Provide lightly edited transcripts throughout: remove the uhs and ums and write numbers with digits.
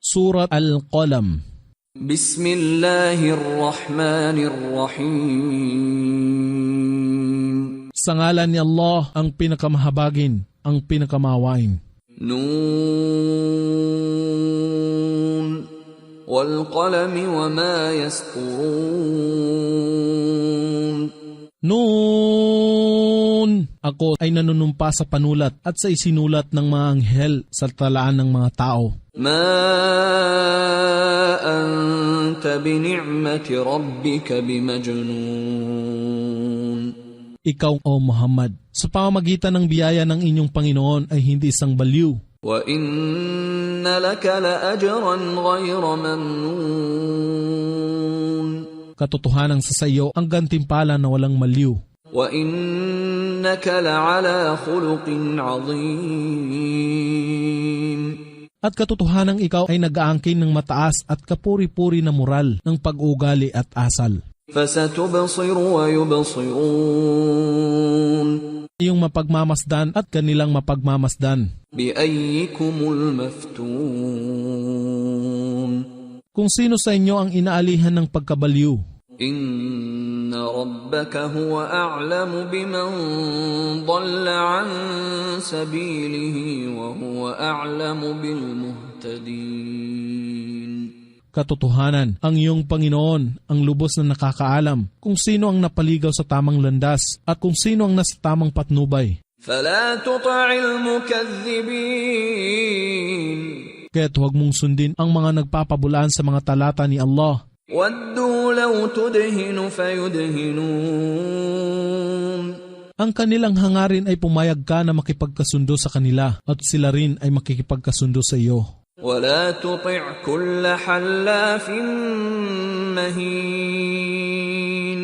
Surah Al-Qalam. Bismillahirrahmanirrahim. Sa ngalan ni Allah, ang Pinakamahabagin, ang Pinakamaawain. Nun wal qalami wa ma yasturun. Noon, ako ay nanunumpa sa panulat at sa isinulat ng mga anghel sa talaan ng mga tao. Ma anta bi ni'mati rabbika bimajnun. Ikaw, O Muhammad, sa pamamagitan ng biyaya ng inyong Panginoon ay hindi isang baliw. Wa inna laka la ajran ghayra mamnun. Katotohanan sa iyo ang gantimpala na walang maliw. Wa innaka la'ala khuluqin 'azim. At katotohanan ikaw ay nag-aangkin ng mataas at kapuri-puri na moral ng pag-ugali at asal. Fasatubsiru wa yubsirun. Iyong mapagmamasdan at kanilang mapagmamasdan. Biayyikumul maftun. Kung sino sa inyo ang inaalihan ng pagkabaliw. Inna rabbaka huwa a'lamu biman dhalla an sabilihi wa huwa a'lamu bil muhtadin. Katotohanan, ang iyong Panginoon ang lubos na nakakaalam kung sino ang napaligaw sa tamang landas at kung sino ang nasa tamang patnubay. Fala tuti'il mukaththibin. Kaya't huwag mong sundin ang mga nagpapabulaan sa mga talata ni Allah. Waddu law tudhinu fayudhinun. Ang kanilang hangarin ay pumayag ka na makipagkasundo sa kanila at sila rin ay makikipagkasundo sa iyo. Wala tuti' kulla hallafin mahin.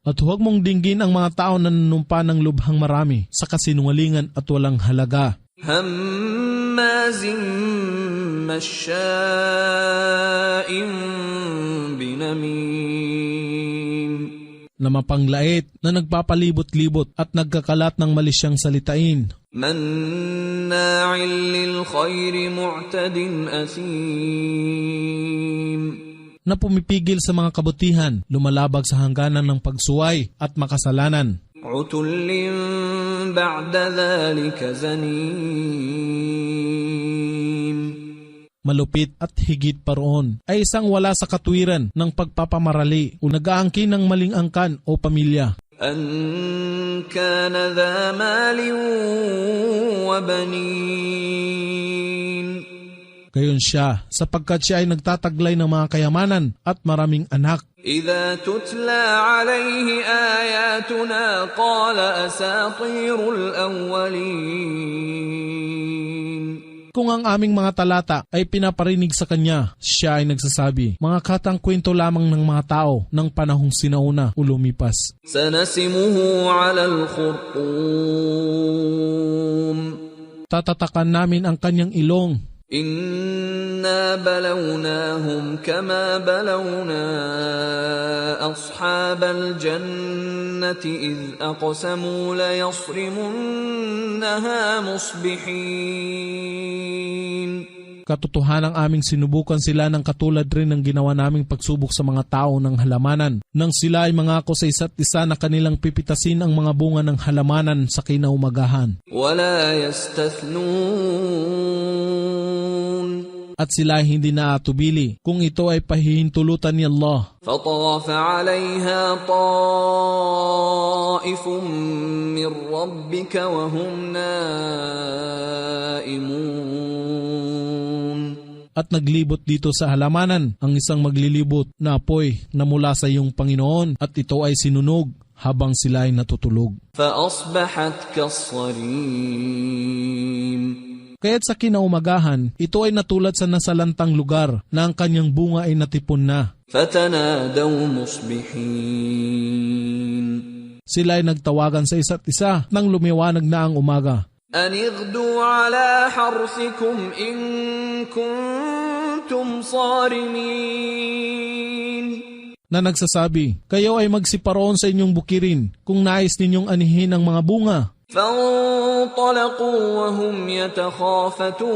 At huwag mong dinggin ang mga tao na nanumpa ng lubhang marami sa kasinungalingan at walang halaga. Hammazin masya'in binamim. Na mapanglait, na nagpapalibot-libot at nagkakalat ng malisyang salitain. Manna'in lil khayri mu'tadin asim. Na pumipigil sa mga kabutihan, lumalabag sa hangganan ng pagsuway at makasalanan. Utullin ba'da dhalika zanim. Malupit at higit pa roon ay isang wala sa katwiran ng pagpapamarali o nag-aangkin ng maling angkan o pamilya. An kana dha malin wa banin. Gayon siya, sapagkat siya ay nagtataglay ng mga kayamanan at maraming anak. Idha tutla alayhi ayatuna qala asatirul awwalin. Kung ang aming mga talata ay pinaparinig sa kanya, siya ay nagsasabi, mga katang kwento lamang ng mga tao ng panahong sinauna o lumipas. Sanasimuhu ala al-khurtum. Tatatakan namin ang kanyang ilong. Inna balawnahum kama balawna ashabal jannati idh aqsamu la yasrimunnaha musbihin. Katotohanang aming sinubukan sila ng katulad rin ng ginawa naming pagsubok sa mga tao ng halamanan. Nang sila ay mangako sa isa't isa na kanilang pipitasin ang mga bunga ng halamanan sa kinaumagahan. Wala yastathnun. At sila ay hindi naatubili kung ito ay pahihintulutan ni Allah. Fatafa alayha ta'ifum min rabbika wa hum naimun. At naglibot dito sa halamanan ang isang maglilibot na apoy na mula sa iyong Panginoon at ito ay sinunog habang sila ay natutulog. Faasbahat kassarim. Kaya't sa kinaumagahan, ito ay natulad sa nasalantang lugar na ang kanyang bunga ay natipon na. Fatanadaw musbihin. Sila ay nagtawagan sa isa't isa nang lumiwanag na ang umaga. Anigdu ala harthikum in kuntum sarimin. Na nagsasabi, kayo ay magsiparoon sa inyong bukirin kung nais ninyong anihin ang mga bunga. فانطلقوا وهم يتخافتون.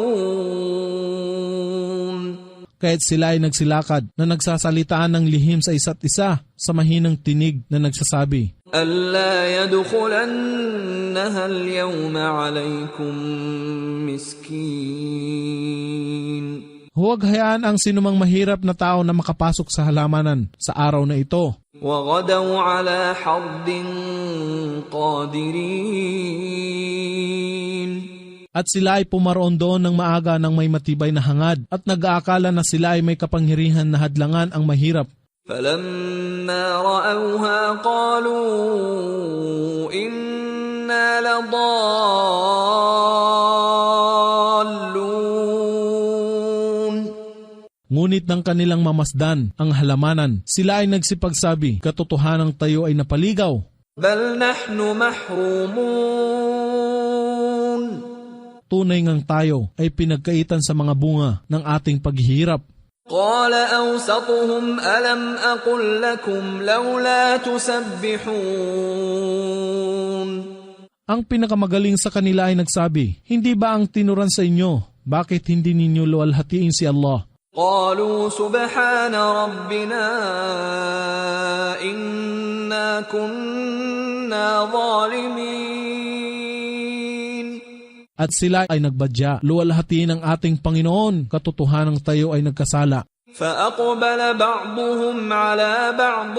Kaya't sila ay nagsilakad na nagsasalitaan ng lihim sa isa't isa sa mahinang tinig na nagsasabi, ألا يدخلنها اليوم عليكم مسكين. huwag hayaan ang sinumang mahirap na tao na makapasok sa halamanan sa araw na ito. وغدوا على حرد قادرين. At sila ay pumaroon doon ng maaga ng may matibay na hangad at nag-aakala na sila ay may kapangyarihan na hadlangan ang mahirap. فلما رأوها قالوا إنا لضالون. Ngunit nang kanilang mamasdan ang halamanan, sila ay nagsipagsabi, katotohanang tayo ay napaligaw. بل نحن محرومون. Tunay ngang tayo ay pinagkaitan sa mga bunga ng ating paghihirap. قال أوسطهم ألم أقل لكم لولا تسبحون. Ang pinakamagaling sa kanila ay nagsabi, hindi ba ang tinuran sa inyo? Bakit hindi ninyo luwalhatiin si Allah? قالوا سبحان ربنا إنا كنا ظالمين. At sila ay nagbadya, luwalhatiin ang ating Panginoon, katotohanang tayo ay nagkasala. فأقبل بعضهم على بعض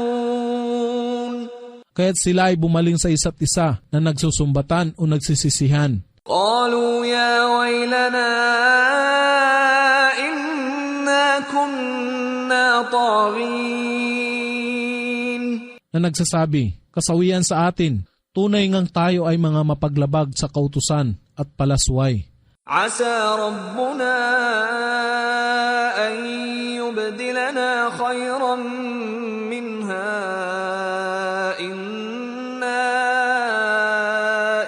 يتلاومون. Kaya't sila ay bumaling sa isa't isa na nagsusumbatan o nagsisisihan. قالوا يا ويلنا إنا كنا طاغين. Na nagsasabi, kasawian sa atin, tunay ngang tayo ay mga mapaglabag sa kautusan at palasway. عسى ربنا أن يبدلنا خيرا منها إنا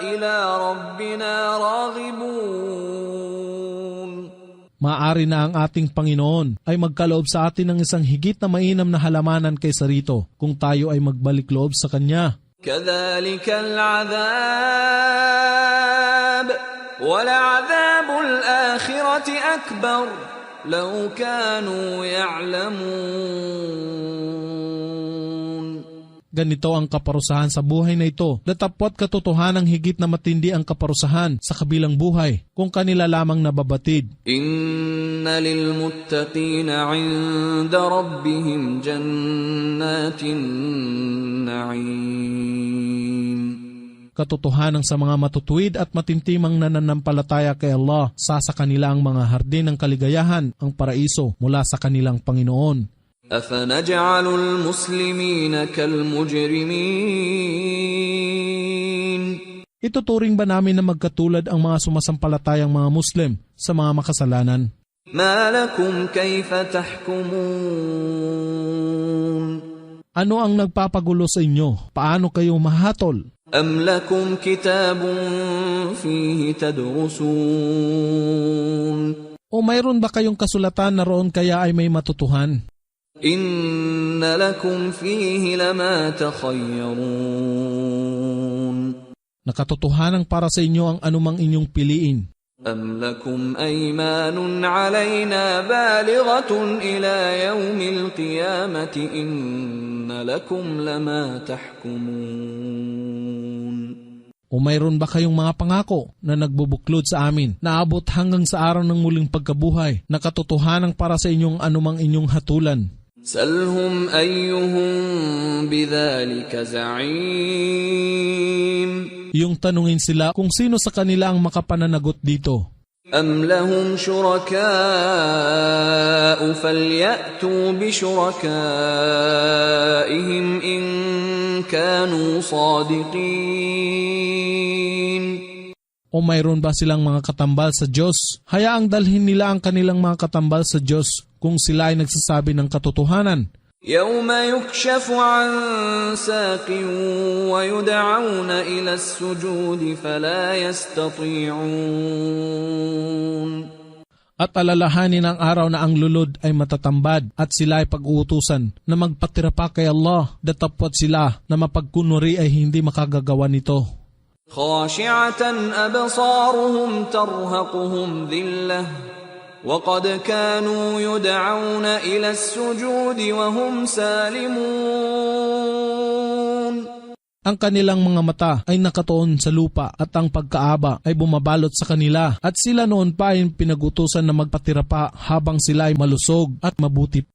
إلى ربنا راغبون. Maaari na ang ating Panginoon ay magkaloob sa atin ng isang higit na mainam na halamanan kaysa rito kung tayo ay magbalik loob sa Kanya. كذلك العذاب ولعذاب الآخرة أكبر لو كانوا يعلمون. Ganito ang kaparusahan sa buhay na ito. Datapwat katotohanang higit na matindi ang kaparusahan sa kabilang buhay kung kanila lamang nababatid. إن للمتقين عند ربهم جنات النعيم. Katotohanan sa mga matutuwid at matintimang nananampalataya kay Allah sa kanila ang mga hardin ng kaligayahan, ang paraiso mula sa kanilang Panginoon. أفنجعل المسلمين كالمجرمين. Ituturing ba namin na magkatulad ang mga sumasampalatayang mga Muslim sa mga makasalanan? ما لكم كيف تحكمون. Ano ang nagpapagulo sa inyo? Paano kayo mahatol? أم لكم كتاب فيه تدرسون. O mayroon ba kayong kasulatan na roon kaya ay may matutuhan? إن لكم فيه لما تخيرون. Nakatotohanan para sa inyo ang anumang inyong piliin. أم لكم أيمان علينا بالغة إلى يوم القيامة إن لكم لما تحكمون. O mayroon ba kayong mga pangako na nagbubuklod sa amin na abot hanggang sa araw ng muling pagkabuhay na katotohanan para sa inyong anumang inyong hatulan? سلهم أيهم بذلك زعيم. Yung tanungin sila kung sino sa kanila ang makapananagot dito. أم لهم شركاء فليأتوا بشركائهم إن كانوا صادقين. O mayroon ba silang mga katambal sa Diyos? Hayaang dalhin nila ang kanilang mga katambal sa Diyos kung sila ay nagsasabi ng katotohanan. يوم يكشف عن ساق ويدعون إلى السجود فلا يستطيعون. At alalahanin ang araw na ang lulod ay matatambad at sila ay pag-uutusan na magpatira pa kay Allah, datapwat sila na mapagkunwari ay hindi makagagawa nito. خاشعة أبصارهم ترهقهم ذلة وقد كانوا يدعون إلى السجود وهم سالمون. Ang kanilang mga mata ay nakatuon sa lupa at ang pagkaaba ay bumabalot sa kanila at sila noon pa ay pinag-utusan na magpatira pa habang sila ay malusog at mabuti.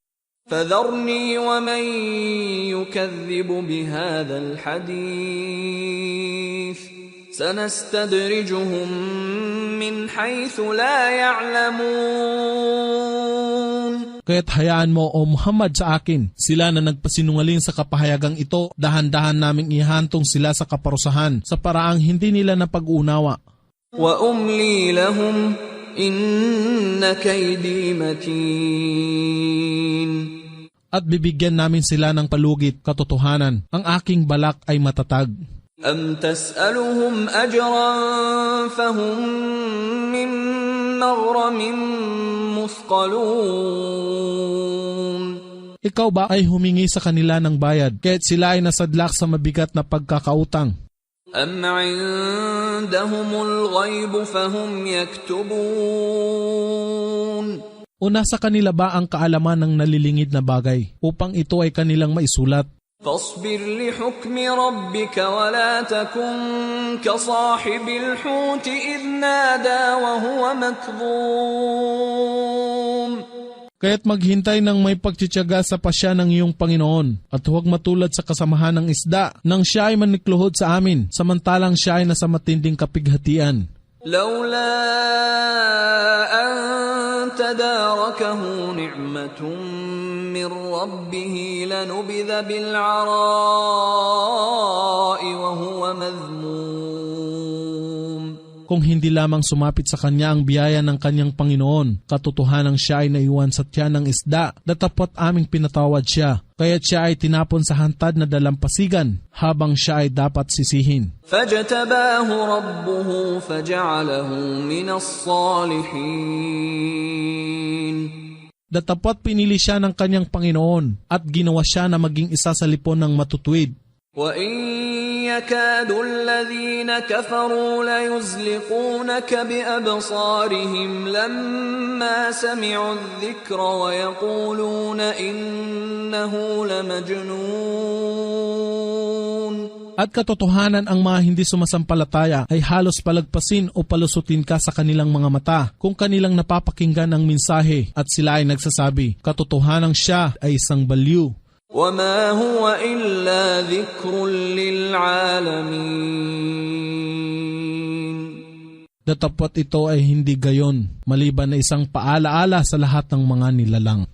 فذرني ومن يكذب بهذا الحديث سنستدرجهم من حيث لا يعلمون. Kaya't hayaan mo, O Muhammad, sa akin, sila na nagpasinungaling sa kapahayagang ito, dahan-dahan naming ihantong sila sa kaparusahan sa paraang hindi nila napag-unawa. وأملي لهم إن كيدي متين. At bibigyan namin sila ng palugit, katotohanan. Ang aking balak ay matatag. أم تسألهم أجرا فهم من مغرم مثقلون. Ikaw ba ay humingi sa kanila ng bayad, kaya't sila ay nasadlak sa mabigat na pagkakautang? أم عندهم الغيب فهم يكتبون. O nasa kanila ba ang kaalaman ng nalilingid na bagay upang ito ay kanilang maisulat? فاصبر لحكم ربك ولا تكن كصاحب الحوت إذ نادى وهو مكظوم. Kaya't maghintay ng may pagtitiyaga sa pasya ng iyong Panginoon at huwag matulad sa kasamahan ng isda nang siya ay manikluhod sa amin samantalang siya ay nasa matinding kapighatian. لولا أن تداركه نعمة من ربه لنبذ بالعراء وهو مذموم. Kung hindi lamang sumapit sa kanya ang biyaya ng kanyang Panginoon, katotohanang siya ay naiwan sa tiyan ng isda, datapot aming pinatawad siya, kaya't siya ay tinapon sa hantad na dalampasigan habang siya ay dapat sisihin. فاجتباه ربه فجعله من الصالحين. Datapot pinili siya ng kanyang Panginoon at ginawa siya na maging isa sa lipon ng matutuwid. وَإِنْ يَكَادُ الَّذِينَ كَفَرُوا لَيُزْلِقُونَكَ بِأَبْصَارِهِمْ لَمَّا سَمِعُوا الذِّكْرَ وَيَقُولُونَ إِنَّهُ لَمَجْنُونَ. At katotohanan ang mga hindi sumasampalataya ay halos palagpasin o palusutin ka sa kanilang mga mata kung kanilang napapakinggan ang mensahe at sila ay nagsasabi, katotohanang siya ay isang baliw. وَمَا هُوَ إِلَّا ذِكْرٌ لِلْعَالَمِينَ. Datapot ito ay hindi gayon, maliban na isang paalaala sa lahat ng mga nilalang.